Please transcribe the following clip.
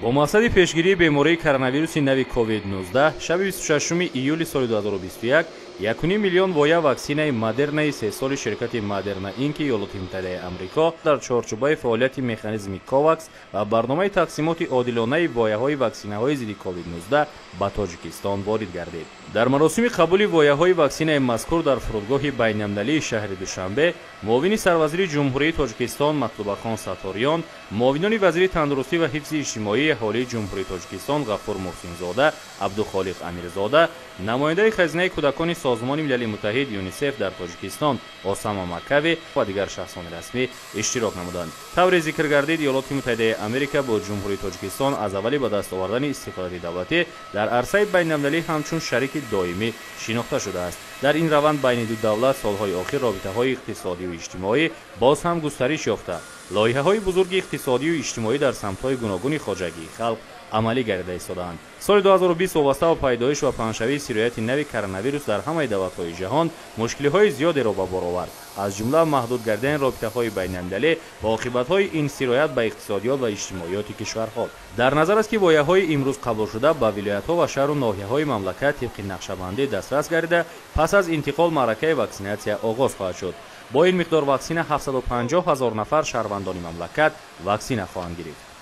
Бо мақсади пешгирии бемории коронавируси нави COVID-19 шаби 26 июли соли 2021 1,5 миллион воя ваксинаи Модернаи сесоли ширкати Модерна Инки Иёлоти Муттаҳидаи Амрико дар чорчӯбаи фаъолияти механизми Ковакс ва барномаи тақсимоти одилонаи вояҳои ваксинаҳои зидди COVID-19 ба Тоҷикистон ворид гардид. Дар маросими қабули вояҳои ваксинаи мазкур дар фурудгоҳи байналмилалии шаҳри Душанбе муовини сарвазири Ҷумҳурии Тоҷикистон Матлубахон Сатториён, муовинони вазири тандурустӣ ва ҳифзи иҷтимоии аҳолии Ҷумҳурии Тоҷикистон Ғафур Муҳсинзода, Абдухолиқ Амирзода, намояндаи хазинаи кӯдакони Созмони Милали Муттаҳид ЮНИСЕФ дар Тоҷикистон Осама Макави ва дигар шахсони расмӣ иштирок намуданд. Тавре зикр гардид, Иёлоти Муттаҳидаи Америка бо Ҷумҳурии Тоҷикистон аз аввали ба даст овардани истиқлолияти давлатӣ дар арсаи байналмилалӣ ҳамчун шарики доимӣ шинохта шудааст. Дар ин раванд байни ду давлат солҳои охир робитаҳои иқтисодию иҷтимоӣ боз ҳам густариш ёфта, лоиҳаҳои бузурги иқтисодию иҷтимоӣ дар самтҳои гуногуни хоҷагии халқ амалӣ гардида истодаанд. Соли 2020 вобаста ба пайдоиш ва паҳншавии сирояти нави коронавирус дар ҳамаи давлатҳои ҷаҳон мушкилиҳои зиёдеро ба бор овард, аз ҷумла маҳдуд гардидани робитаҳои байналмилалӣ ва оқибатҳои ин сироят ба иқтисодиёт ва иҷтимоиёти кишварҳо. Дар назар аст, ки вояҳои имрӯз қабулшуда ба вилоятҳо ва шаҳру ноҳияҳои мамлакат тибқи нақшабандӣ дастрас гардида, пас аз интиқол маъракаи ваксинатсия оғоз хоҳад шуд. Бо ин миқдор ваксина 750 ҳазор нафар шаҳрвандони мамлакат ваксина хоҳанд гирифт.